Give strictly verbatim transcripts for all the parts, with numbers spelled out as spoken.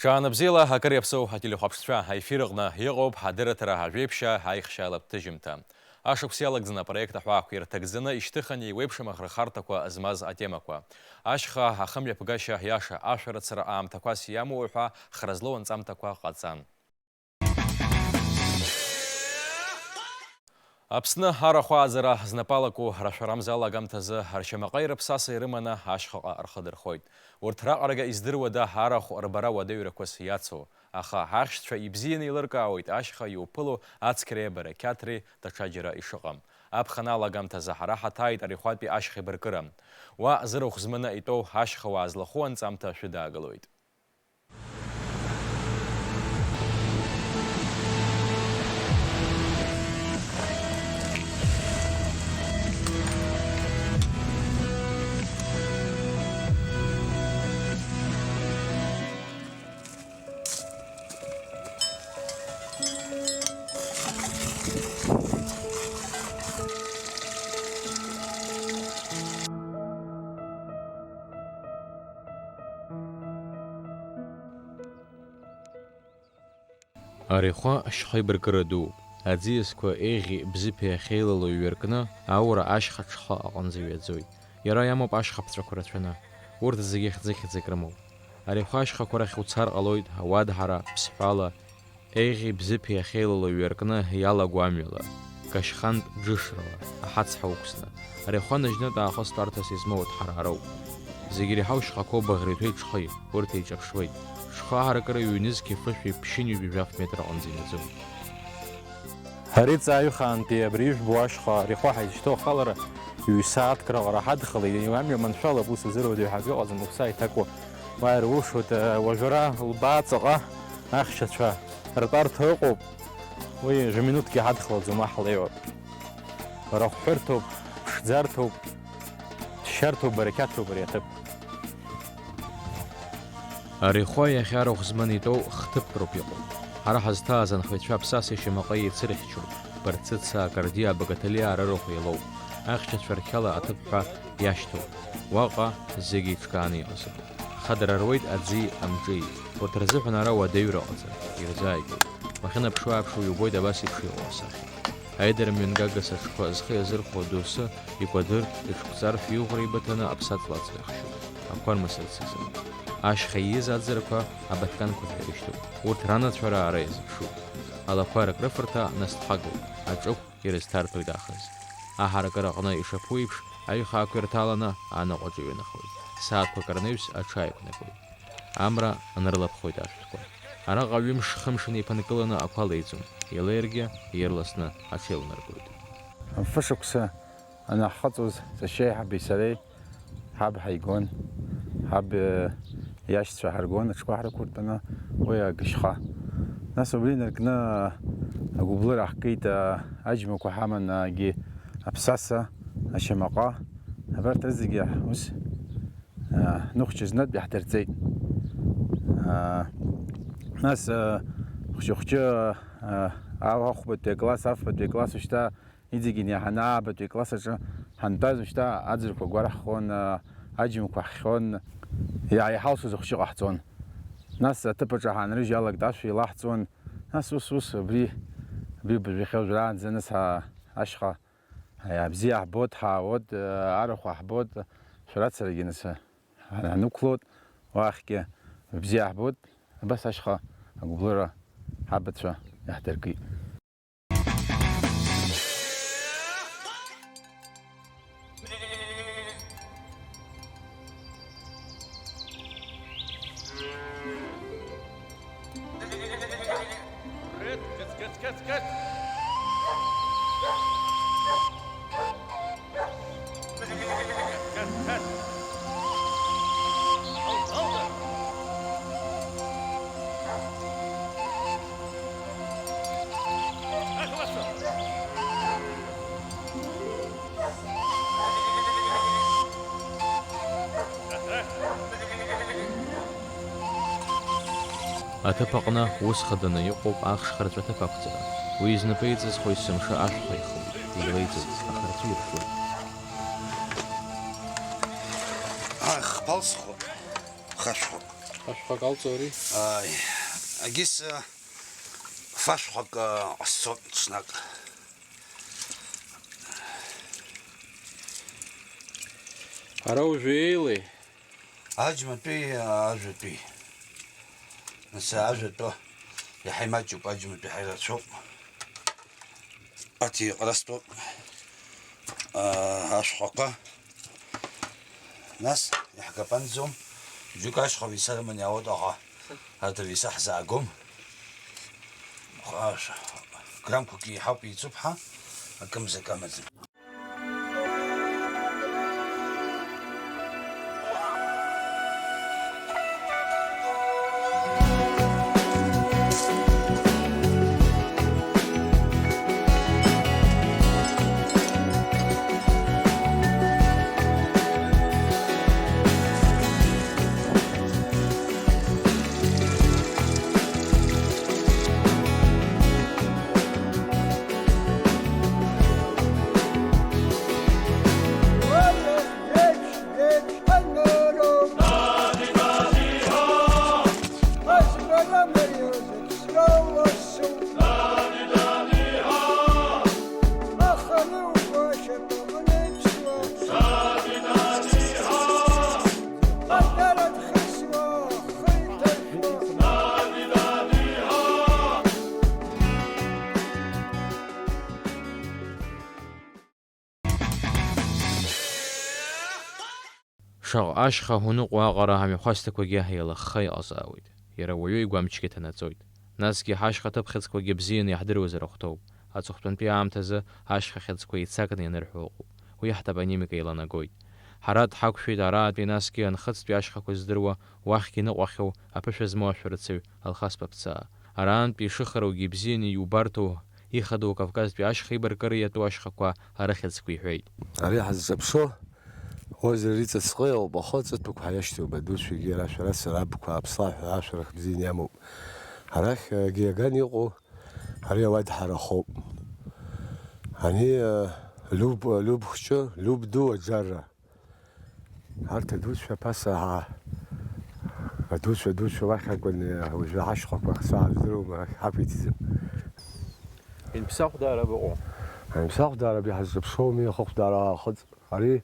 Ҽаанбзиала, акыр иаԥсоу ателехәаԥшцәа, аефир аҟны иҟоуп ҳадырраҭара ажәеиԥшьаа аихшьаала ҭыжьымҭа. Ашықәс иалагӡаны апроект аҳәаақәа ирҭагӡаны ишьҭыхын еиуеиԥшым аӷрахарҭақәа змаз атемақәа. Ашьха ахымҩаԥгашьа иаша, ашәарыцара аамҭақәас иамоу ҳәа хра злоу анҵамҭақәа ҟаҵан. Аԥсны арахә ааӡара знапы алаку рашәарамза алагамҭазы ршьамаҟеи рыԥсасеи рыманы ашьхаҟа рхы дырхоит. Урҭ раҟарагьы издыруада арахә рбара уадаҩрақәас иацу? Аха ҳахьшьцәа ибзианы еилыркаауеит ашьха иуԥыло ацқьареи абарақьаҭреи даҽаџьара ишыҟам. Аԥхын алагамҭазы ҳара ҳаҭааит арихәатәи ашьха еибаркыра. Уа зырахә зманы итәоу ашьхауаа злахәу анҵамҭа шәыдаагалоит. Арихәа ашьха еибаркыра дууп. Аӡиасқәа еиӷьи бзыԥи ахьеилало иҩаркны, аура ашьха ҽхла аҟынӡа иҩаӡоит. Иара иамоуп ашьха ԥҵәақәа рацәаны. Урҭ зегьы хьӡы-хьӡык рымоуп. Арихәа ашьхақәа рахь уцар ҟалоит, ауадҳара, ԥсҳәала, еиӷьи бзыԥи ахьеилало иҩаркны иалаго амҩала, кашьхантә џышрала, аҳацҳа уқәсны, арихәа ныжьнытә аахыс тәарҭас измоу аҭҳараароуп. Зегь иреиҳау шьхақәоу баӷреҭәеи ҽхеи, урҭ еиҿаԥшуеит. Ҽхы аҳаракыра ҩнызқьи фышәи ԥшьынҩажәи жәаф метр аҟынӡа инаӡоит. Ари ҵааҩы хаантәи абри ижәбо ашьха арихәа ҳаизшьҭоу ахалара ҩ-сааҭк раҟара ҳадхалеит, амҩа маншәалоуп, ус азыруадаҩ ҳәа акы ыҟаӡам, уԥсы ааиҭакуа уа ирулшоит, уажәра лбаа ҵаҟа ахьшьацәа ртәарҭа ыҟоуп, уи жәа-минуҭкгьы ҳадхалаӡом, уа ҳлеиуеит. Рахәҳәырҭоуп, ԥшӡарҭоуп, ԥсшьарҭоуп, барақьаҭроуп ари аҭыԥ. Арихәа иахьа рахә зманы итәоу хҭыԥк роуп иҟоу. Ҳара ҳазҭааз анхаҩцәа аԥсаса ишьамаҟа еицырыхьчоит, Барцыца, Акардиа, Багаҭалиа рырахә еилоуп. Ахьчацәа рқьала аҭыԥҳәа иашьҭоуп. Уаҟа зегьы еиҿкааны иҟазароуп. Хадара руеит аӡи амҿи. Урҭ рзыҳәан ара уадаҩра ыҟаӡам, ирзааигәоуп. Уахьынаԥшуа-ааԥшуа иубоит абас еиԥш иҟоу асахьа. Аидара мҩангагас аҽқәа зхы иазырхәо доусы икәадыр, иҽкәҵаршә иӷәра ибыҭаны аԥсаҵла аҵла ихшьуп, ақәа рмасырц изын. Ашьха ииз аӡырқәа абаҭканқәа ҳәа ирышьҭоуп. Урҭ ранацәа раара иазыԥшуп. Алақәа рык рыфарҭа насҭхагоуп, аҿықә ирызҭарҭәоит аахыс. Аҳаракыра аҟны ишаԥу еиԥш, аҩхаақәа ирҭаланы анаҟә аҿы иҩанахоит. Сааҭқәак рнаҩс аҽы ааиқәнакуеит. Амра анрылаԥхоит ашәҭқәа. Араҟа ҩымш-хымш инеиԥынкыланы ақәа леиӡом, илеиргьы ирласны аҽеилнаргоит. Фышықәса анаҳхыҵуаз, сашьеиҳаби сареи ҳаб ҳаигон, ҳаб, э, иашьцәа ҳаргон аҽқәа ҳрықәыртәаны уи агышьха. Нас убри инаркны агәыблыра ҳкит, а, аџьмақәа ҳаман, агьи аԥсаса, ашьамаҟа, абарҭ зегьы ус, а, ныхәҷы знытә иаҳдырҵеит. А, нас, а, хәҷы-хәҷы, а, а, ахәбатәи акласс, афбатәи акласс, шьҭа иҵегьы иаҳаны аабатәи акласс аҿы ҳантәаз, шьҭа аӡырқәа гәараҳхон, а, аџьмақәа ҳхьон, иа-, иҳалшоз ахәҷы ҟаҳҵон. Нас аҭыԥ аҿы ҳаанрыжь иалагт ашәа еилаҳҵон. Нас ус, ус, абри, абри быжәҩахьа уажәраанӡа, нас, а, ашьха, а, бзиа ҳбот, ҳаауот, а, арахә ҳбот, шәарацарагьы, нас, а, ҳанықәлот, уахьгьы бзиа ҳбот, абас ашьха агәыблыра ҳабацәа иаҳдыркит. Аҭыԥ аҟны ус хаданы иҟоуп ахш хырҵәаҭыԥ ақәҵара. Уи знапы иҵызхуа есымша ашәхәа ихоуп, илеиҵоит, ахырҵәы иршоит. Ах, ԥалсхо, хашәхо. Ашәхәак алҵури? Ааи, агьыс, фашәхәак ҟасҵоит ҽнак. Ара уажәы еилеи? Аџьматәи, ажәатәи. Нас ажәатәы иаҳа имаҷуп, аџьматәи иаҳа ирацәоуп. Аҭи ҟарастәуп, аа, ашәхәақәа. Нас иаҳгапанӡом, џьоук ашьха виса рыманы иаауеит, аха арҭ ависа ҳзаагом. Аш-, граммқәак еиҳауп, еицуп ҳа, акымзак амаӡам. Шаҟа ашьха уныҟәо аҟара амҩахәасҭақәагьы еилыхха иҟазаауеит. Иара уаҩы игәамчгьы ҭанаҵоит. Насгьы ҳашьха ҭыԥхьыӡқәагьы бзианы иаҳдыруазар ахәҭоуп. Аҵыхәтәантәи аамҭазы ашьха хьыӡқәа еицакны ианырҳәо ыҟоуп. Уи ҳтопонимика еиланагоит. Ҳара дҳақәшәеит араатәи, насгьы анхыҵтәи ашьхақәа здыруа уахьгьы иныҟәахьоу аԥышәа змоу ашәарыцаҩ Алхас Баԥцаа. Араантәи ишыхароугьы ибзианы иубарҭоу, ихадоу Кавказтәи ашьха еибаркыра иатәу ашьхақәа арыхьӡқәа иҳәеит. Ари ҳазҿаԥшуа озеро иҵыҵҟьа иҟоуп, аха ҵыҭәақәа ҳаиашьҭоуп, адуцәагьы рашәара, сара абқәа аԥслаҳәа ашәарах бзианы иамоуп. Арахь, егьи иаган иҟоу, ари ауаҩ дҳарахоуп. Ани, э, Люб, Люб хәҷы, Люб ду аџьарра. Арҭ адуцәа ԥаса ҳа-, адуцәа, адуцәа уахь акәын, уажәы ҳашьхақәа ахцәа ҳаздыруам, арахь ҳақәиҭӡам. Инԥсахә даара быҟоу? Инԥсахә даара биҳазҿаԥшуами, ахыхә даара аахыҵ. Ари,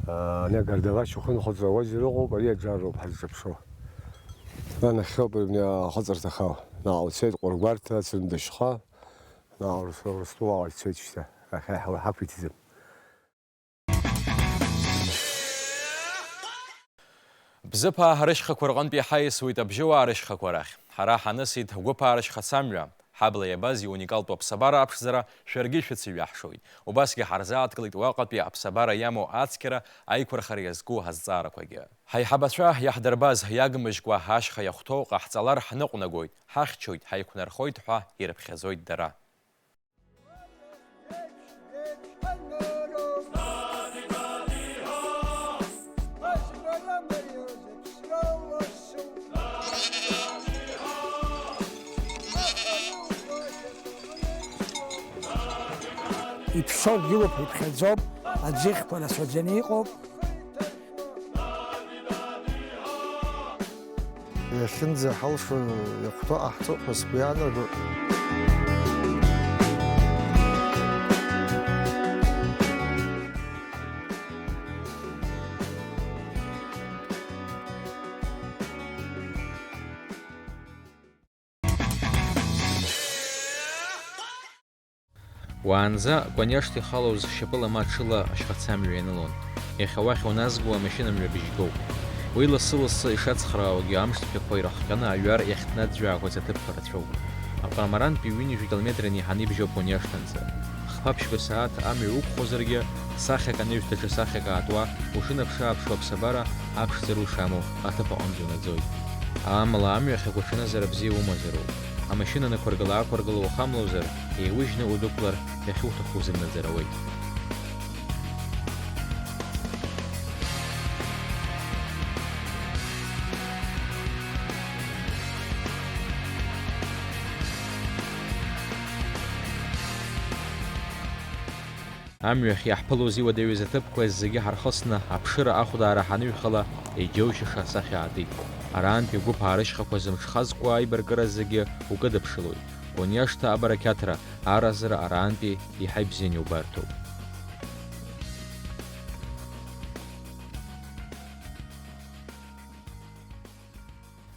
аа, ани агардавач ухынхәыҵра уазар ыҟоуп, ари аџьарроуп ҳазҿаԥшуа. Ма нахьхьоуп абни ахыҵырҭа ахала. Наҟ уцеит Ҟәыргәарҭа, Цәымдашьха, наҟ Урыс-, Урыстәылаҟа ицеит шьҭа. Ахьа ҳақәиҭӡам. Бзыԥаа рышьхақәа рҟынтә иҳаиасуеит абжьыуаа рышьхақәа рахь. Ҳара ҳанысит Гәыԥаа рышьхацамҩа. Ҳабла иабаз иуникалтәу аԥсабара аԥшӡара шәаргьы шәыцеиҩаҳшоит. Убасгьы ҳарзааҭгылеит уаҟатәи аԥсабара иамоу ацқьара аиқәырхара иазку азҵаарақәагьы. Ҳаиҳабацәа иаҳдырбаз иагмыжькәа ашьха иахәҭоу ҟаҳҵалар ҳныҟәнагоит, ҳахьчоит, ҳаиқәнархоит ҳәа ирыԥхьаӡоит дара. Иԥсоу гьылуп, иԥхьаӡоуп, аӡыхьқәа рацәаӡаны иҟоуп. Иахьынӡаҳалшо иахәҭоу ҟаҳҵоит ҳәа сгәы иаанагоит. Уаанӡа Кәанешҭ ихалоз шьапыла ма ҽыла ашьхацамҩа ианылон. Иахьа уахь уназго амашьына мҩа бжьгоуп. Уи лассы-лассы ишацхраауагьы амш цәгьақәа ирыхҟьаны аҩар иахьҭнаӡәӡәаақәаз аҭыԥқәа рацәоуп. Аҟрамарантәи ҩынҩажәа километраны иҳаны ибжьоуп Кәанешҭынӡа. Хԥа-ԥшьба сааҭ амҩа уқәхозаргьы, сахьак анаҩс даҽа сахьак аатуа, ушынаԥшы-ааԥшуа аԥсабара аԥшӡара ушамоу аҭыԥ аҟынӡа унаӡоит. Амала амҩахь агәаҽанызара бзиа умазароуп. Амашьына анақәыргыла-аақәыргыла ухамлозар, еиужьны удәықәлар, иахьуҭаху узымнаӡар ауеит. Амҩахь иаҳԥылоз иуадаҩыз аҭыԥқәа зегьы ҳархысны, аԥшыра ахәдаара ҳанҩхала, иџьоушьаша асахьа аатит. Араантәи агәыԥ аарышьхақәа зымҽхазкуа аибаркыра зегьы укыдыԥшылоит. Кониашҭа абарақьаҭра, аразра араантәи иаҳа ибзианы иубарҭоуп.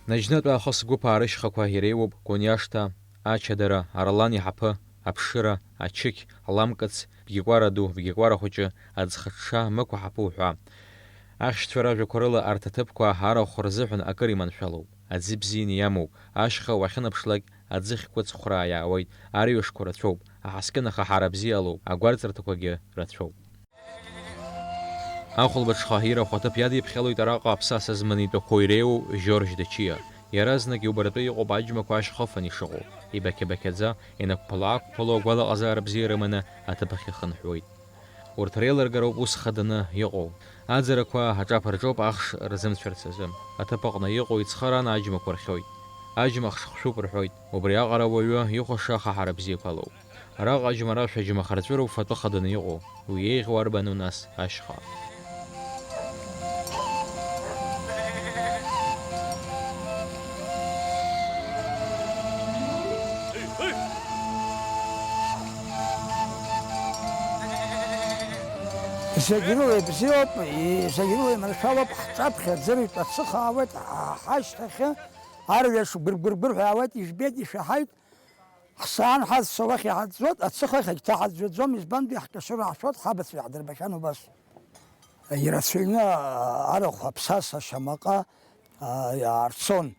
Наџьнатә аахыс гәыԥ аарышьхақәа иреиуоуп Кониашҭа, Ачадара, Арлан иҳаԥы, Аԥшыра, Ачықь, Аламкыц, Бгьыкәара ду, Бгьыкәара хәыҷы, Аӡхыҽҽа, Мықә аҳаԥы уҳәа. Ахьшьцәа ражәақәа рыла арҭ аҭыԥқәа арахә рзыҳәан акыр иманшәалоуп. Аӡы бзианы иамоуп, ашьха уахьынаԥшлак аӡыхьқәа цхәраа иаауеит, арҩашқәа рацәоуп, аҳаскьын ахаҳара бзиа лоуп, агәарҵырҭақәагьы рацәоуп. Ахәылбыҽха ирахә аҭыԥ иадиԥхьалоит араҟа аԥсаса зманы итәақәоу иреиуоу Жьоржь Дачиа. Иаразнак иубаратәы иҟоуп аџьмақәа ашьхыфан ишыҟоу, ибақьа-бақьаӡа, инақәԥало-аақәԥало агәалаҟазаара бзиа рыманы аҭыԥ ахь ихынҳәуеит. Урҭ реилыргароуп ус хаданы иҟоу. Аӡарақәа аҿаԥырҿоуп ахш рзымцәарц азы. Аҭыԥ аҟны иҟоу ицхырааны аџьмақәа рхьоит. Аџьмахш хшәуп рҳәоит, убри аҟара ауаҩы ихәаша ахаҳара бзиақәа лоуп. Араҟа аџьмарашәа аџьмахырҵәыроуп фатәы хаданы иҟоу, уи еиӷьу арбану нас ашьха? Зегь рыла ибзиоуп, и-, зегь рыла иманшәалоуп, ҳҿаԥхьа ӡырҩтә ацыха аауеит, ҳа-, ҳашьҭахьы арҩаш гәыр-гәыр-гәыр ҳәа аауеит, ижәбеит, ишәаҳаит. Ҳсаан ҳазцо уахь иҳаӡәӡәоит, ацыха ахь егьҭаҳаӡәӡәаӡом, избанзар, иаҳкьашыр ҳшәоит, ҳабацәа иаҳдырбахьан убас. Ирацәаҩны арахә аԥсаса шьамаҟа, а, иаарцон.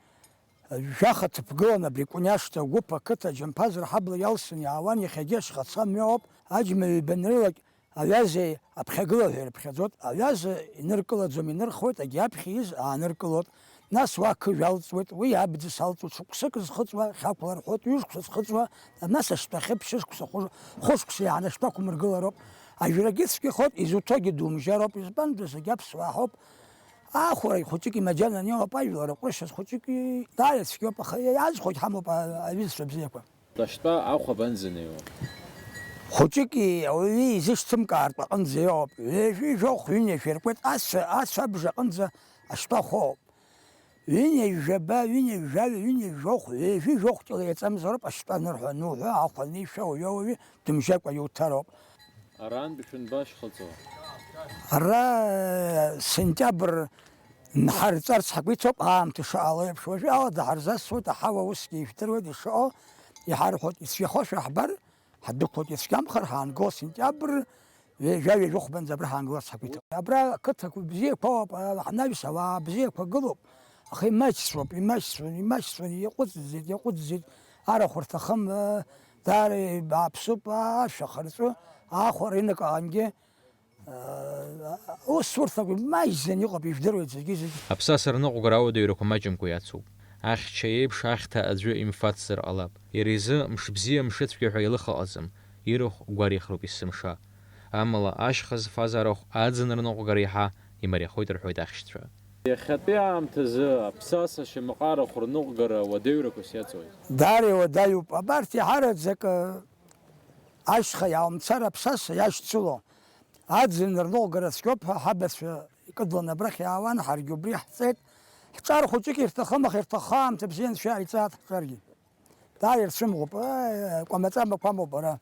Жәаха ҭыԥгылан абри Кәыниашҭа агәыԥ ақыҭа џьамԥазра ҳабла иалсны иаауан, иахьагьы ашьхацамҩа ауп, аџьма ҩба анрылак, аҩазеи аԥхьагыла ҳәа ирыԥхьаӡоит, аҩаза иныркылаӡом, инырхуеит, егьи аԥхьа из ааныркылоит. Нас уа ақыжә алҵуеит, уи абӡы салҵуеит, шықәсык зхыҵуа хьақәла рҳәоит, ҩышықәса зхыҵуа, нас ашьтәахьы ԥшьышықәса, хәы-, хәышықәса иааны ашьтәақәа мыргылароуп. Ажәрагьы цәгьахоит, изуҭогьы думжьароуп, избанзар, зегь аԥсуаа ҳауп. Ахәара хәыҷык имаџьананы иҟоуп, ажәлар аҟәрышьаз хәыҷык даара ицәгьоуп, аха иаазхәогь ҳамоуп, а-, аҩызцәа бзиақәа. Дашьтәа ахә абанӡанеиуа? Хәыҷыки ауаҩи изышьҭымкаартә аҟынӡа иоуп. Ҩажәи жәохә ҩынҩажәа иркуеит, ацәа, ацәа абжа аҟынӡа ашьтәа хәоуп. Ҩынҩажәаба, ҩынҩажәаҩ, ҩынҩажәохә, ҩажәи жәохә кьыла еиҵамзароуп ашьтәа анырҳәа, ануҳәа, ахә анишәа, уаҩы-уаҩы дымжьакәа иуҭароуп. Арантәи шәанба шәхыҵуа? Ара, сентиабр нҳарҵарц ҳгәы иҭоуп, аамҭа шыҟало еиԥш, уажәы алада ҳарзасуеит, аҳауа усгьы ижәдыруеит ишыҟоу, иҳарҳәоит, ицәгьахошәа ҳбар, ҳдәықәлоит, ицәгьамхар ҳаангыло, сентиабр ҩажәа-ҩажәихәбанӡа абра ҳаангыларц ҳгәы иҭоуп. Абра ақыҭақәа бзиақәа ыҟоуп, а, ҳнаҩс ауаа бзиақәа гылоуп, аха имаҷцәоуп, имаҷцәан, имаҷцәан, иаҟәыҵӡеит, иаҟәыҵӡеит, арахә рҭахым, а, даара бааԥсуп, а, ашәа харҵәы, аахәара инакаҟангьы, а, ус урҭ акәым, имаҷӡаны иҟоуп, ижәдыруеит зегьы-зегьы. Аԥсаса рныҟәгара ауадаҩрақәа маҷымкәа иацуп. Ахьча иеиԥш ахьҭа аӡәы имфацзар ҟалап. Иара изы мшыбзиа мшыцәгьа ҳәа илых ыҟаӡам, ирахә гәареихроуп есымша. Амала ашьха зфаз арахә аӡын рныҟәгара еиҳа имариахоит рҳәоит ахьшьцәа. Иахьатәи аамҭазы аԥсаса шьамаҟа арахә рныҟәгара уадаҩрақәас иаҵоит. Даара иуадаҩуп. Абарҭ иаҳараӡак, ашьха иаумцар аԥсаса иашьцыло. Аӡын рныҟәгара цәгьоуп ҳәа ҳабацәа икыдланы абрахь иаауан, ҳаргьы убри ҳҵеит. Ҳҿар хәыҷык ирҭахым, аха ирҭаххо аамҭа бзиа анцәа иааиҵааит ҳҿаргьы. Даара ирцәымӷуп, ыы, кәамаҵамақәа амоуп ара.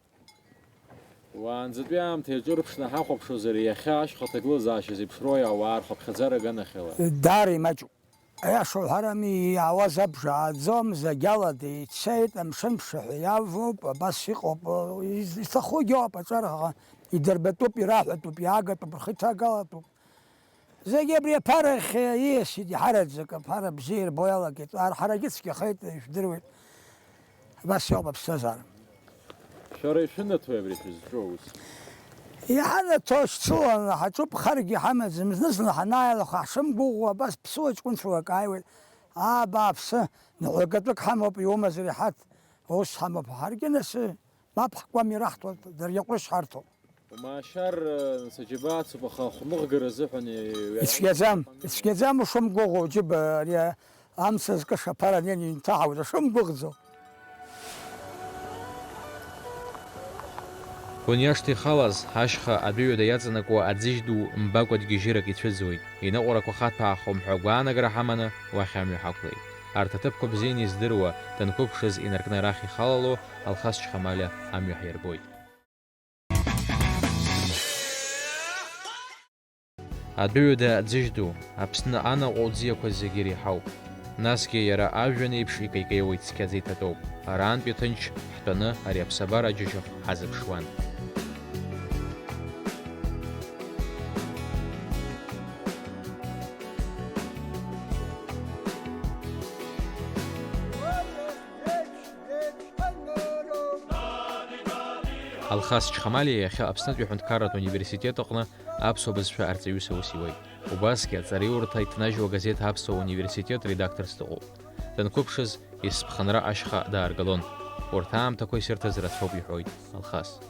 Уаанӡатәи аамҭа иаҿырԥшны ҳахәаԥшуазар, иахьа ашьха аҭагылазаашьа зеиԥшроу ауаа рхыԥхьаӡара аганахьала? Даара имаҷуп. Аиаша уҳәарами, иаауаз абжа ааӡом, зегь алада ицеит, амшын ԥшаҳәа иавоуп, абас иҟоуп, из-, изҭахугьы ыҟоуп аҿар аха, идырбатәуп, ираҳәатәуп, иаагатәуп, рхы иҭагалатәуп. Зегь абри аԥарахь ииасит, иҳараӡак аԥара бзиа ирбо иалагеит. Ар-, ҳарагьы цәгьахеит, ижәдыруеит. Абас иоуп аԥсҭазаара. Шәара ишәынаҭои абри шәызҿу аус? Иҳанаҭо шьцыланы ҳаҿуп, харгьы ҳамаӡам. Зны-зынла ҳанааилахо ҳшымгәыӷуа, абас ԥсуа ҷкәынцәа ааиуеит. Аа, абааԥсы, ныҳәагатәык ҳамоуп, иумазар иҳаҭ, аус ҳамоуп. Ҳаргьы нас, мап ҳкуам ираҳҭоит, даргьы аҟәрышь ҳарҭоит. Умаашьар, нас, аџьабаа ацуп, аха ахәмыӷгара азыҳәан, ицәгьаӡам, ицәгьаӡам ушымгәыӷуа, џьыба, ари амца зкыша аԥара анеины инҭаҳауеит, ушымгәыӷӡо. Кониашҭа ихалаз ашьха адәыҩада иаҵанакуа аӡыжь ду мбакәа дгьежьырак ицәыӡуеит. Иныҟәарақәа хаҭәаахом ҳәа гәаанагара ҳаманы уахь амҩа ҳақәлеит. Арҭ аҭыԥқәа бзианы издыруа, данқәыԥшыз инаркны арахь ихалало Алхас Чхамалиа амҩа ҳирбоит. Адәыҩада аӡыжь ду, Аԥсны анаҟәоу ӡиақәа зегьы иреиҳауп. Насгьы иара ажәҩан еиԥш икеикеиуа ицқьаӡа иҭатәоуп. Арантәи ҭынч ҳтәаны ари аԥсабара аџьашьахә ҳазыԥшуан. Алхас Чхамалиа иахьа Аԥснытәи аҳәынҭқарратә университет аҟны аԥсуа бызшәа арҵаҩыс аус иуеит. Убасгьы аҵараиурҭа иҭнажьуа агазеҭ Аԥсуа университет редакторс дыҟоуп. Данқәыԥшыз, есыԥхынра ашьха дааргалон. Урҭ аамҭақәа исырҭаз рацәоуп, иҳәоит Алхас.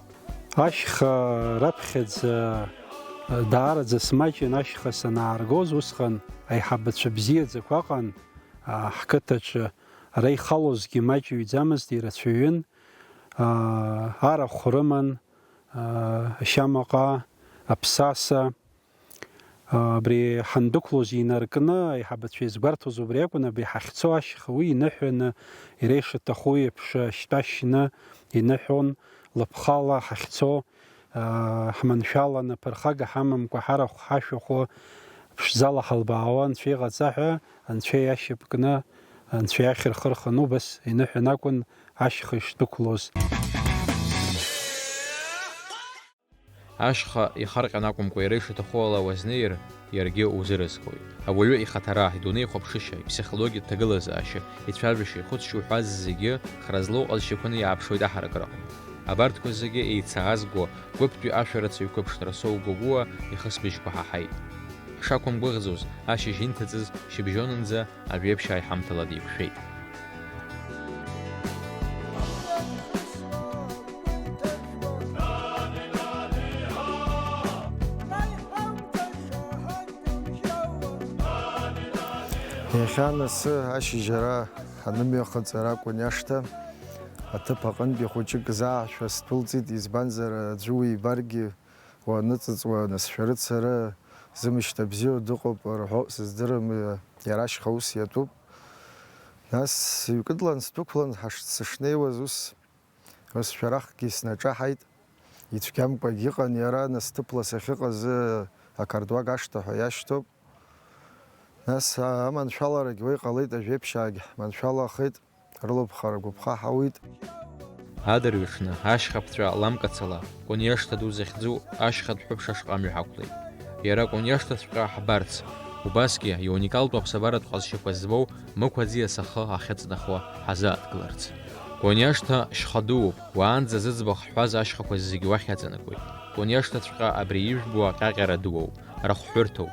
Ашьха раԥхьаӡа даараӡа смаҷын, ашьха санааргоз, усҟан аиҳабацәа бзиаӡақәа ыҟан, а, ҳқыҭаҿы ара ихалозгьы маҷҩӡамызт, ирацәаҩын, а, арахә рыман, а, ашьамаҟа, аԥсаса, Абри ҳандәықәлоз инаркны, аиҳабацәа иазгәарҭоз убри акәын, абри ҳахьцо ашьха уи иныҳәаны, иара ишаҭаху еиԥш, ашьтәа шьны иныҳәон, лыԥхала ҳахьцо, аа, ҳманшәаланы, ԥырхага ҳамамкәа, ҳарахә ҳашәахәо, ԥшӡала ҳалбаауа, Анцәа иҟаҵа ҳәа, Анцәа иашьапкны, Анцәа иахь рхы рханы убас иныҳәан акәын ашьха ишдәықәлоз. Ашьха ихарҟьан акәымкәа, иара ишаҭаху ала уазнеир, иаргьы узырызхоит. Ауаҩы ихаҭара, идунеихәаԥшышьа, иԥсихологиатә ҭагылазаашьа, ицәажәашьа, ихәыцшьа уҳәа зегьы хра злоу ҟазшьақәаны иааԥшуеит аҳаракыраҟны. Абарҭқәа зегьы еицаазго, гәыԥтәи ашәарыцаҩ қәыԥшра Соу Гогәуа ихысбыжьқәа ҳаҳаит. Ҳшақәымгәыӷӡоз, ашьыжь инҭыҵыз шьыбжьонынӡа ажәеиԥшьаа иҳамҭала деиқәшәеит. Иахьа анасы ашьыжьара ҳанымҩахыҵ ара Кәаниашҭа аҭыԥ аҟынтәи хәыҷык заашәа сдәылҵит, избанзар аӡәы уибаргьы уаныҵыҵуа, нас шәарыцара зымшьҭа бзиоу дыҟоуп рҳәо сыздырам, иара ашьха ус иатәуп. Нас ҩкыдлан сдәықәлан, ҳаш-, сышнеиуаз ус, ус шәарахкгьы снаҿаҳаит. Ицәгьамкәагь иҟан иара, нас ҭыԥла сахьыҟаз ақардуаг ашҭа ҳәа иашьҭоуп. Нас аманшәаларагь уа иҟалеит, ажәеиԥшьаагь ҳманшәалахеит. Рылыԥхара гәаԥха ҳауит. Адырҩаҽны, ашьхаԥҵәа ламкацала, Кәаниашҭа ду захьӡу ашьхатә ҳәыԥш ашҟа амҩа ҳақәлеит. Иара Кәаниашҭаҵәҟьа ҳбарц, убасгьы иуникалтәу аԥсабаратә ҟазшьақәа змоу Мықә аӡиас ахы ахьыҵнахуа ҳазааҭгыларц. Кәаниашҭа шьха дууп, уаанӡа зыӡбахә ҳҳәаз ашьхақәа зегьы уахь иаҵанакуеит. Кәаниашҭаҵәҟьа абри ижәбо аҟьаҟьара дууоуп, рахәҳәырҭоуп.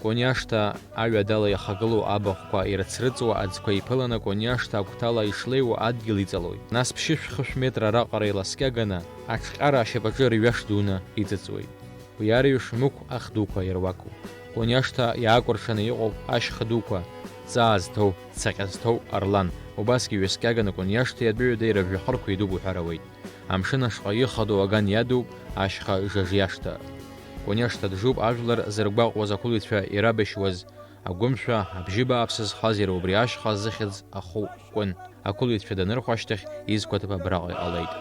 Кәаниашҭа аҩадала иахагылоу абахәқәа ирыцрыҵуа аӡқәа иԥыланы Кәаниашҭа агәҭала ишлеиуа адгьыл иҵалоит. Нас ԥшьышә-хышә метра раҟара иласкьаганы, аҽҟьара ашьапаҿы рҩаш дуны иҵыҵуеит. Уи арҩаш Мықә ах дуқәа ируакуп. Кәаниашҭа иаакәыршаны иҟоуп ашьха дуқәа, ҵаа зҭоу, цаҟьа зҭоу Арлан, убасгьы ҩаскьаганы Кәаниашҭеи адәыҩадеи рыжәҩахырқәа идуп уҳәар ауеит. Амшын ашҟа ихадоу аган иадуп ашьха Жыжиашҭа. Кәаниашҭа Ҭыжуп ажәлар зыргәаҟуаз ақәылаҩцәа ирабашьуаз агәымшәа, абжьы бааԥс зхаз иара убри ашьха зыхьӡ аху Кәын. Ақәылаҩцәа данырхәа ашьҭахь изқәа ҭыԥ абраҟа иҟалеит.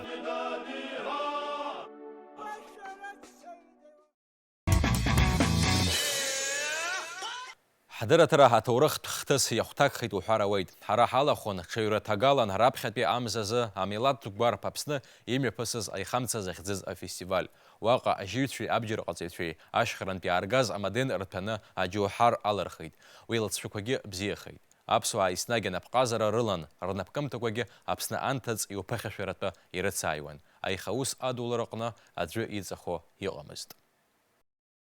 Ҳдырраҭара аҭоурыхтә хҭыс иахәҭакхеит уҳәар ауеит. Ҳара ҳалахәын, ҽаҩраҭагалан, раԥхьатәи амзазы амилаҭ гәарԥ Аԥсны имҩаԥысыз аихамца захьӡыз афестиваль. Уаҟа ажьыҩцәеи абџьарҟаҵаҩцәеи ашьхарантә иааргаз амаден рҭәаны аџьоуҳар алырхит. Уи лҵшәақәагьы бзиахеит. Аԥсуаа еснагь анапҟазара рылан, рнапкымҭақәагьы Аԥсны анҭыҵ иуԥыхьашәаратәы ирыцааиуан. Аиха аус адулараҟны аӡәы иҵахо иҟамызт.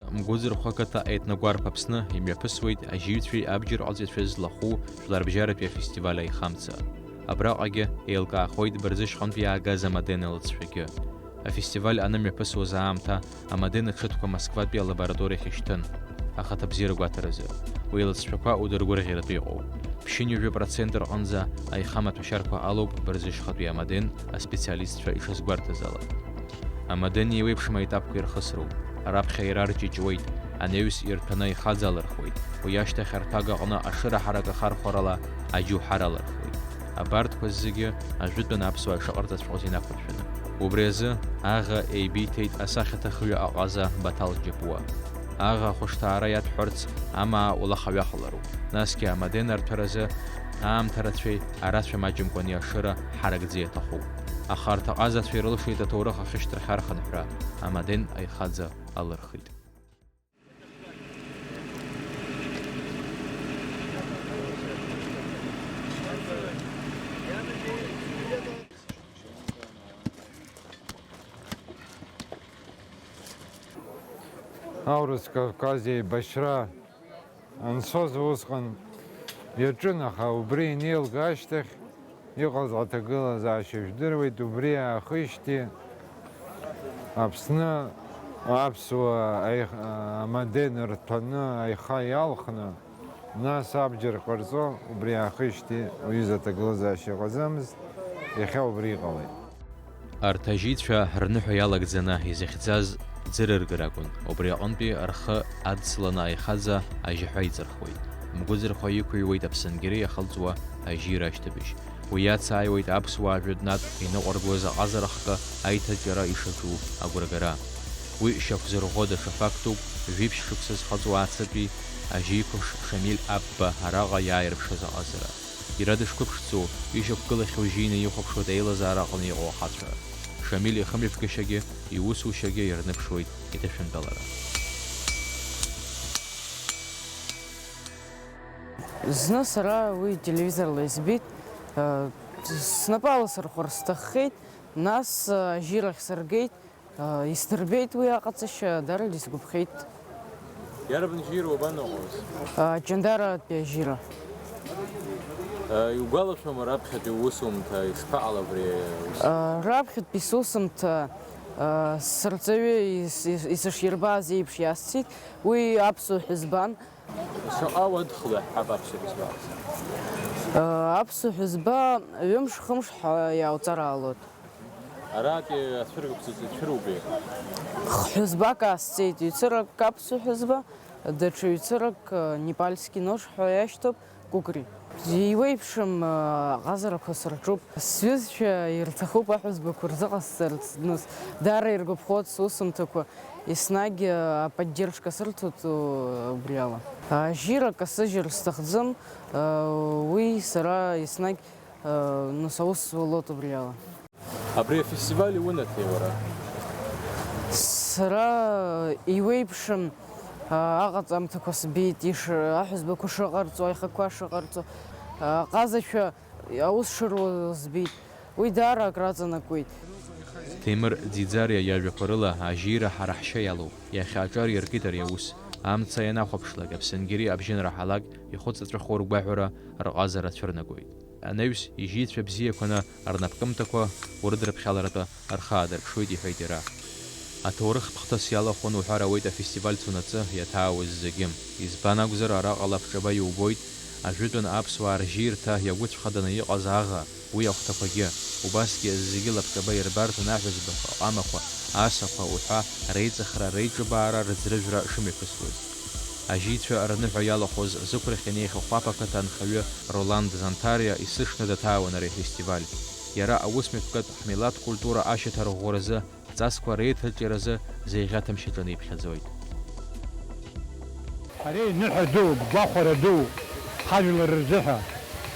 Мгәыӡырхәа ақыҭа аетногәарԥ Аԥсны имҩаԥысуеит ажьыҩцәеи абџьарҟаҵаҩцәеи злахәу жәларбжьаратәи афестиваль аихамца. Абраҟагьы еилкаахоит Бырӡышьхантәи иаагаз амаден алҵшәагьы. Афестиваль анымҩаԥысуаз аамҭа амаден аҽыҭқәа Москватәи алабораториахь ишьҭын, ахаҭа бзиара гәаҭаразы. Уи алҵшәақәа удыргәырӷьаратәы иҟоуп. Ԥшьынҩажәа процент рҟынӡа аихамаҭәашьарқәа алоуп Бырӡышьхатәи амаден аспециалистцәа ишазгәарҭаз ала. Амаден еиуеиԥшым аетапқәа ирхысроуп. Раԥхьа иара рҷыҷуеит, анаҩс ирҭәаны аихаӡа алырхуеит, уи ашьҭахь арҭәага аҟны ашыра ҳарак ахархәарала аџьуҳар алырхуеит. Абарҭқәа зегьы ажәытәан аԥсуаа ишаҟарҵаҵәҟьоз инақәыршәаны. Убри азы аӷа еибиҭеит асахьаҭыхҩы аҟаза Баҭал Џьапуа. Аӷа ахәышҭаара иаҭәҳәарц амаа улаха ҩахалароуп. Насгьы амаден арҭәаразы аамҭа рацәеи арацәа маҷымкәани ашыра ҳаракӡа иаҭахуп. Аха арҭ аҟазацәа ирылшеит аҭоурых ахьышьҭрахьы архынҳәра, амаден аихаӡа алырхит. Аурыс Кавказ еибашьра анцоз усҟан иаҿын, аха убри инеилга ашьҭахь иҟаз аҭагылазаашьа жәдыруеит, убри аахижьҭеи Аԥсны аԥсуаа аих-, амаден рҭәаны аиха иалхны, нас абџьар ҟарҵо, убри аахижьҭеи уҩыза аҭагылазаашьа ыҟаӡамызт, иахьа убри иҟалеит. Арҭ ажьицәа рныҳәа иалагӡаны изыхьӡаз ӡырыргар акәын, убри аҟынтәи рхы адсыланы аихаӡа ажьаҳәа иҵырхуеит. Мгәыӡырхәа иқәыҩуеит Аԥсынгьери иахылҵуа ажьира ашьҭыбжь. Уи иацааиуеит аԥсуаа жәытәнатә иныҟәаргоз аҟазара хкы аиҭаҷара ишаҿу агәрагара. Уи шьақәзырӷәӷәо даҽа фактуп, жәиԥшь шықәса зхыҵуа ацатәи ажьиқәыԥш Шамиль Аԥба араҟа иааирԥшыз аҟазара. Иара дышқәыԥшӡоу, ишьақәгылахьоу жьины ихәаԥшуеит аилазаара аҟны иҟоу ахацәа. Шамиль ихымҩаԥгашьагьы, иусушьагьы ирныԥшуеит иҭышәынтәалара. Зны сара уи телевизорла избеит, э, снапы аласырхәыр сҭаххеит, нас, э, ажьирахь сыргеит, э, исдырбеит уи аҟаҵашьа, дарала исгәаԥхеит. Иарбан жьира уабанаҟәоз? Э, Ҷандаратәи ажьира. Э, иугәалашәома раԥхьатәи уусумҭа ишԥаҟала абри аус? Э, раԥхьатәи сусумҭа, э, сырҵаҩы ис-, ис-, исыширбаз еиԥш иасцеит, уи аԥсуа ҳәызбан. Шаҟа уадхалои ҳҳәап аԥсуа ҳәызба? Э, аԥсуа ҳәызба ҩымш-хымш ҳәа иаауҵараалоит. Аратәи ацәыргақәҵаҿы ицәыруби? Хәызбак аасцеит, ҩцырак аԥсуа ҳәызба, даҽа ҩцырак, э, непальский нож ҳәа иашьҭоуп, кәыкри. Иуеиԥшым, э, аҟазарақәа сырҿуп. Сҩызцәа ирҭахуп аҳәызбақәа рзыҟасҵарц, нас, даара иргәаԥхоит сусумҭақәа, еснагь, э, аподдержка сырҭоит, э, убри ала. Ажьира касыжьыр сҭахӡам, э, уи сара еснагь, э, нас, аус зуалоит убри ала. Абри афестиваль иунаҭеи уара? Сара иуеиԥшым, а, аҟаҵамҭақәа сбеит, иш-, аҳәызбақәа шыҟарҵо, аихақәа шыҟарҵо, а, аҟазацәа аус шыруа збеит. Уи даара акраҵанакуеит. Ҭемыр Ӡиӡариа иажәақәа рыла, ажьира ҳара ҳшьа иалоуп. Иахьа аҿар иаркит ари аус. Амца ианахәаԥшлак, Аԥсынгьери абжьы анраҳалак, ихәыҵаҵәахуа ргәаҳәара, рҟазара цәырнагоит. Анаҩс, ижьицәа бзиақәаны рнапкымҭақәа урыдрыԥхьаларатәы рхы аадырԥшуеит, иҳәеит иара. Аҭоурыхтә хҭыс иалахәын уҳәар ауеит афестиваль цунаҵы иаҭаауаз зегьы. Избан акәзар, араҟа лабҿаба иубоит, ажәытәан аԥсуаа ржьирҭа иагәыцәхаданы иҟаз аӷа, уи ахәҭақәагьы, убасгьы зегьы лабҿаба ирбарҭан аҳәызбақәа, аҟамақәа, асақәа уҳәа реиҵыхра, реиҿыбаара, рыӡрыжәра шымҩаԥысуаз. Ажьицәа рныҳәа иалахәыз зықәрахь инеихьоу Хәаԥ ақыҭа анхаҩы Роланд Занҭариа исышны даҭаауан ари афестиваль. Иара аусмҩаԥгатә ҳмилаҭ культура ашьаҭарӷәӷәаразы ҵасқәа реиҭаҿиаразы зеиӷьаҭамшьаҿаны иԥхьаӡоит. Ари ныҳәа дууп, гәахәара дууп ҳажәлар рзыҳәа.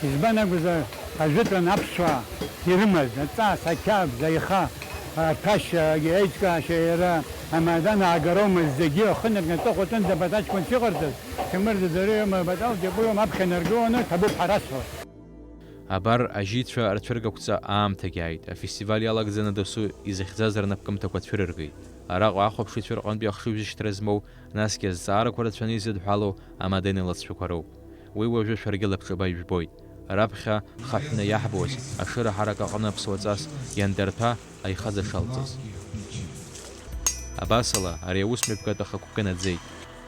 Избан акәзар, ажәытәан аԥсуаа ирымаз аҵас, ақьабз, аиха, аҭәашьа, аиҿкаашьа, иара амадан аагароума зегьы ахы нагнатәы ахәыҷынӡа абаҭачқәан шыҟарҵаз, Ҭемыр Ӡаӡариоума, Батал Џьапуиоума аԥхьа наргыланы ҭабуп ҳәа расҳәоит. Абар, ажьицәа рцәыргақәҵа аамҭагьы ааит, афестиваль иалагӡаны досу изыхьӡаз рнапкымҭақәа цәырыргеит. Араҟа ахәаԥшыҩцәа рҟынтәи ахшыҩзышьҭра змоу, насгьы азҵаарақәа рацәаны изыдҳәалоу амаден лаҵшәақәа роуп. Уи уажәы шәаргьы лабҿаба ижәбоит. Раԥхьа хаҳәны иаҳбоз, ашыра ҳарак аҟны аԥсуа ҵас иандарҭәа аихаӡа шалҵыз. Абасала, ари аусмҩаԥгатә ахықәкы наӡеит.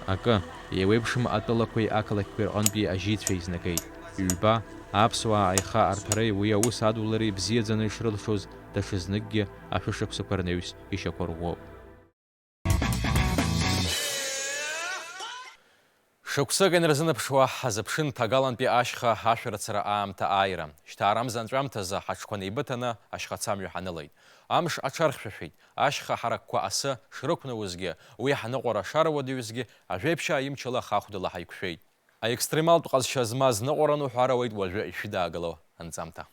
Акы, еиуеиԥшым атәылақәеи ақалақьқәеи рҟынтәи ажьицәа еизнагеит. Ҩба, Аԥсуаа аиха арҭәареи уи аус адулареи бзиаӡаны ишрылшоз, даҽазныкгьы ашәышықәсақәа рнаҩс ишьақәырӷәӷәоуп. Шықәсык инарзынаԥшуа ҳазыԥшын ҭагалантәи ашьха ашәарыцара аамҭа ааира. Шьҭа арамза анҵәамҭазы ҳаҽқәа неибыҭаны ашьхацамҩа ҳанылеит. Амш аҽархьшәашәеит, ашьха ҳаракқәа асы шрықәнауазгьы, уи ҳныҟәара шаруадаҩызгьы ажәеиԥшьаа имчала хахәдала ҳаиқәшәеит. Аекстремалтә ҟазшьа змаз ныҟәаран уҳәар ауеит уажәы ишәыдаагыло анҵамҭа.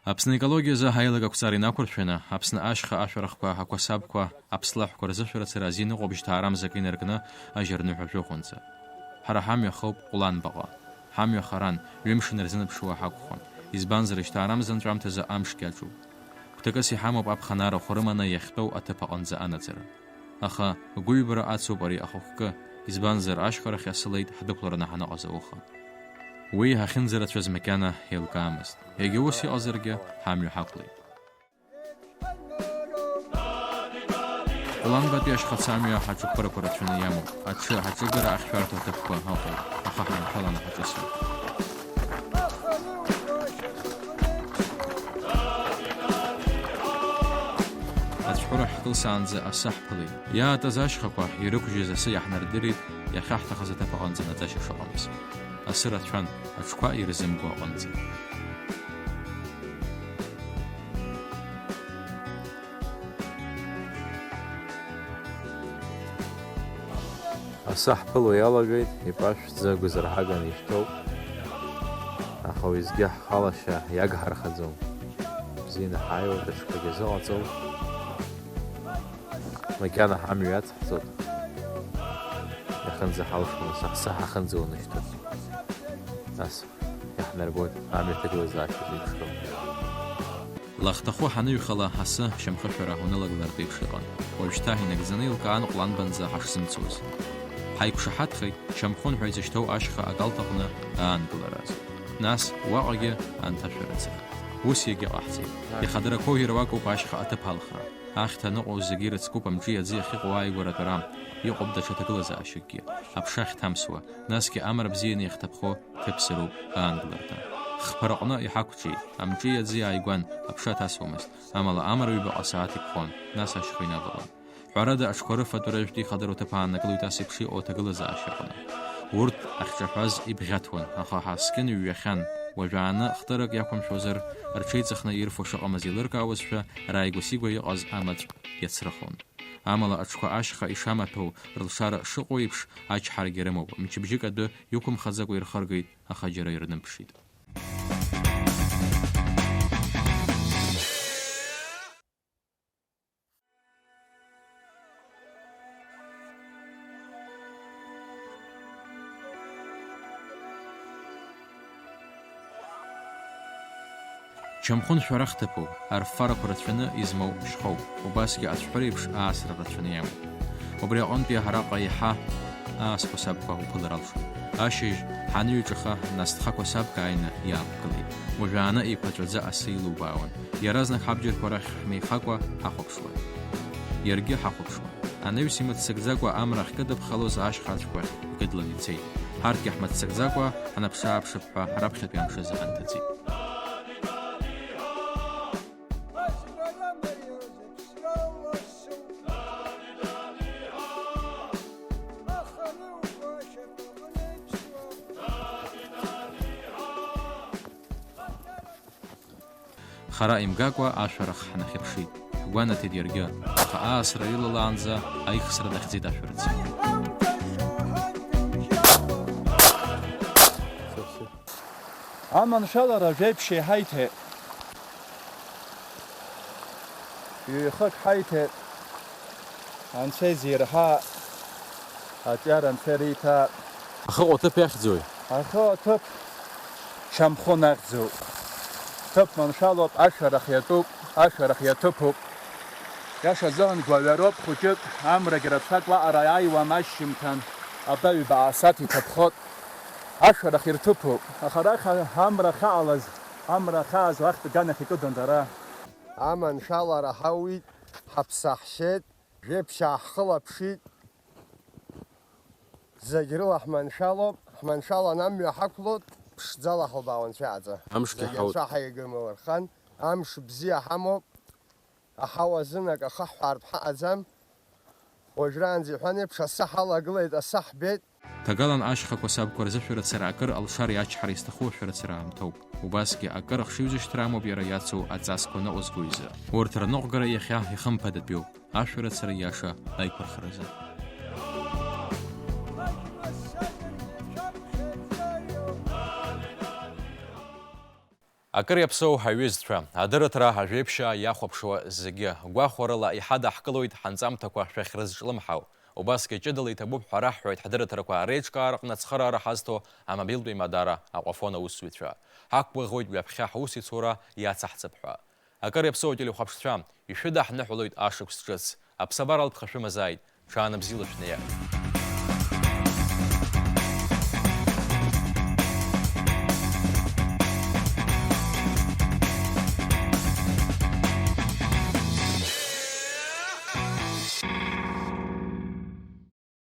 Аԥсны аекологиазы аилак ақәҵара инақәыршәаны, Аԥсны ашьха ашәарахқәа, ақәасабқәа, аԥслаҳәқәа рзышәарыцара азин ыҟоуп жьҭаарамзак инаркны ажьырныҳәа жәохәынӡа. Ҳара ҳамҩа хоуп Ҟәланбаҟа. Ҳамҩа харан, ҩымш инарзынаԥшуа ҳакәхон. Избанзар, жьҭаарамза анҵәамҭазы амшгьы аҿуп. Гәҭакыс иҳамоуп аԥхынрахә рыманы иахьтәоу аҭыԥ аҟынӡа анаӡара. Аха гәыҩбара ацуп ари ахықәкы, избанзар, ашьхарахь асылеит ҳдәықәлараны ҳаныҟаз ауха. Уи иҳахьынӡарацәаз макьана еилкаамызт. Егьа ус иҟазаргьы, ҳамҩа ҳақәлеит. Ҟәланбатәи ашьхацамҩа аҽықәԥарақәа рацәаны иамоуп. Аҽы аҿыгара ахьшәарҭоу аҭыԥқәа ыҟоуп, аха ҳанҭаланы ҳаҿысуеит. Ацәҳәыра ҳкылсаанӡа асы ҳԥылеит. Иаатыз ашьхақәа ирықәжьыз асы иаҳнардырит, иахьаҳҭахыз аҭыԥ аҟынӡа наӡашьа шыҟамыз. Асы рацәан, аҽқәа ирзымго аҟынӡа. Асы ҳԥыло иалагеит, иԥашәӡа гәазырҳаганы ишәҭоуп. Аха уеизгьы ҳхалашьа иагҳархаӡом. Бзианы ҳааиуеит, аҽқәагьы азыҟаҵоуп. Макьана ҳамҩа иацҳҵоит. Иахынӡаҳалшоны, саҳ-, саҳ ахынӡа унышьҭоуп. Нас иаҳнарбоит амҩа ҭагылазаашьа зеиԥшроу. Лахҭахәы ҳаныҩхала, асы шьамхышәара унылагылартә еиԥш иҟан. Уажәшьҭа инагӡаны илкаан Ҟәланбанӡа ҳашзымцоз. Ҳаиқәшаҳаҭхеит, шьамхын ҳәа изышьҭоу ашьха агалҭаҟны аангылараз. Нас уаҟагьы анҭашәарыцара. Ус иагьыҟаҳҵеит. Ихадарақәоу ируакуп ашьха аҭыԥ алхра. Ахьҭа аныҟоу зегьы ирыцкуп амҿи аӡи ахьыҟоу ааигәара атәара. Иҟоуп даҽа ҭагылазаашьакгьы, аԥша ахьҭамсуа, насгьы амра бзианы иахьҭаԥхо ҭыԥсароуп аангыларҭа. Хԥа рҟны иҳақәҿиеит, амҿи аӡи ааигәан, аԥша аҭасуамызт, амала амра ҩбаҟа сааҭ иԥхон, нас ашьха инавалон. Ҳәарада, аҽқәа рыфатәара жәтәи ихадароу ҭыԥ ааннакылоит ас еиԥш иҟоу аҭагылазаашьа аҟны. Урҭ ахьҿаҳәаз ибӷьаҭуан, аха ҳаскьын иҩҩахьан, уажәааны хтырак иақәымшәозар, рҽеиҵыхны ирфо шыҟамыз еилыркаауазшәа, рааигәа-сигәа иҟаз амаҵә иацрыхон. Амала аҽқәа ашьха ишамаҭәоу, рылшара шыҟоу еиԥш, ачҳарагьы рымоуп, мчыбжьык адәы иқәымхаӡакәа ирхыргеит, аха џьара ирнымԥшит. Чамхәын шәарах ҭыԥуп, арффарақәа рацәаны измоу шьхоуп, убасгьы ацәҳәыреиԥш аасра рацәаны иамоуп. Убри аҟынтәи араҟа еиҳа аасқәа сабқәа уԥылар алшоит. Ашьыжь ҳаныҩҿаха, нас ҭхақәа сабк ааины иаақәгылеит. Уажәааны еиқәаҵәаӡа асы илубаауан. Иаразнак ҳабџьарқәа рахь ҳмеихакәа ҳахәаԥшуан. Иаргьы ҳахәаԥшуан. Анаҩс имыццакӡакәа амра ахькыдыԥхалоз ашьха ацәқәа ахь икыдланы ицеит. Ҳарҭгьы ҳмыццакӡакәа ҳнаԥшы-ааԥшып ҳәа раԥхьатәи амш азы ҳанҭыҵит. Хара имгакәа ашәарах ҳнахьыԥшит. Ҳгәанаҭеит иаргьы, аха аасра илалаанӡа аихсра дахьӡеит ашәарыцаҩ. Аманшәалара жәеиԥшьа иҳаиҭеит. Ҩ-хык ҳаиҭеит. Анцәа изирҳа, аҿиара Анцәа ириҭа. Ахы аҭыԥ иахьӡуи? Ахы аҭыԥ шьамхы нахьӡуп. Ҭыԥ маншәалоуп, ашәарах иатәуп, ашәарах иаҭыԥуп. Иашазыҳәан гәаҩароуп хәыҷык, амрагь рацәак уаҟара иааиуам ашьжьымҭан, абаҩба аасаҭ иҭаԥхоит. Ашәарах ирҭыԥуп, аха арахь амра ахьаалаз, амра ахьааз уахьтә аганахь икыдын дара. Аманшәалара ҳауит, ҳаԥсаҳшьеит, жәеиԥшьаа ҳхылаԥшит. Зегь рыла ҳманшәалоуп, ҳманшәалан амҩа ҳақәлоит, ԥшӡала ҳалбаауан цәаӡа. Амшгьы Зегь ҳауит. Анцәа ҳаигым лырхан, амш бзиа ҳамоуп, аҳауа азын акы ахаҳҳәаартә ҳаҟаӡам. Уажәраанӡа иҳәан еиԥш, асы ҳалагылеит, асы ҳбеит. Ҭагалан ашьхақәа сабқәа рзы шәарыцара акыр алшареи ачҳареи зҭаху ашәарыцара аамҭоуп. Убасгьы акыр ахшыҩзышьҭра амоуп иара иацу аҵасқәа ныҟәызго изы. Урҭ рныҟәгара иахьа ихымԥадатәиуп, ашәарыцара иаша аиқәырхаразы. Акыр иаԥсоу аҩызцәа, адырраҭара ажәеиԥшьаа иахәаԥшуа зегьы, гәахәарыла иҳадаҳкылоит ҳанҵамҭақәа шәахьрызҿлымҳау. Убасгьы ҷыдала иҭабуп ҳәа раҳҳәоит ҳдырраҭарақәа реиҿкаараҟны ацхыраара ҳазҭо амобилтә еимадара Аҟәафон аусзуҩцәа. Ҳақәгәыӷуеит ҩаԥхьа ҳусеицура иацаҳҵап ҳәа. Акыр иаԥсоу ателехәаԥшцәа, ишәыдаҳныҳәалоит ашықәс ҿыц. Аԥсабара алԥха шәымазааит, ҽаанбзиала шәнеи.